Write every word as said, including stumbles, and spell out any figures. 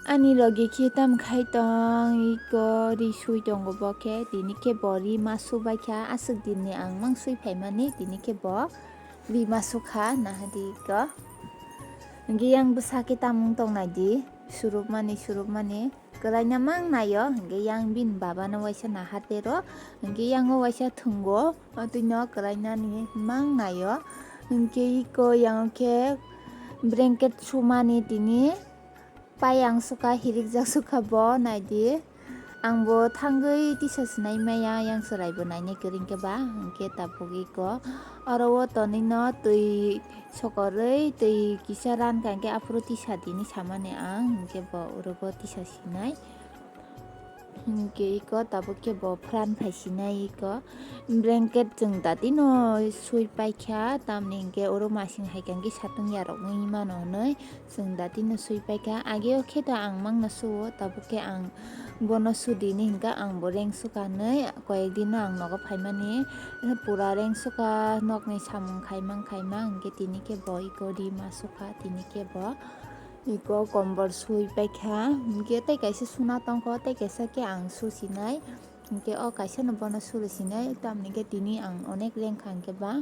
Ani logi khe tam khai tong, iko ri sui tongo bo khe, tini khe bo ri ma su bai kha, aswk din ni ang mang sui phaimani, tini khe bo ri ma su kha, nahadi iko. Hwnkhe yang bwsa khe tamung tong nai di, surupmani, surupmani, kwlaina mang naio, hwnkhe yang bini baba no waisa naha tero, hwnkhe yang o waisa thwngo, o twi no kwlainani mang naio, hwnkhe iko yang khe blanket sumani tini. Pai ang sukha, hirikjak sukha bo, naidi. Ang bo thangwi tisa sinai maya, yang chwrai bo nainai kwrwi khe ba, hwnkhe tabuk iko. Oro o tonwi no twi sokorwi, twi kisa ran kha, hwnkhe aphuru tisa dini samani ang, hwnkhe bo oro bo tisa sinai. Hwnkhe iko tabuk khe bo pran phai sinai iko. Blanket chwng dati no sui paikha, tamni hwnkhe oro masing hai khe satung yarok wngwi mano hwnwi. Chwng dati no sui paikha, age o khe to ang mangno suo, tabuk khe ang bono sudi hinwi hwnkha, ang bo reng sukha hinwi, koyek din no ang nogo phaimani, pura reng sukha, nokni samung khaimang khaimang, hwnkhe tini khe bo iko ri ma sukha, tini khe bo iko kombor sui paikha, hwnkhe tei kaisa suna tongkho, tei kaisa khe ang susinai, hwnkhe o kaisa no bono surisinai, tamni khe tini ang onek rengkha hwnkhe ba.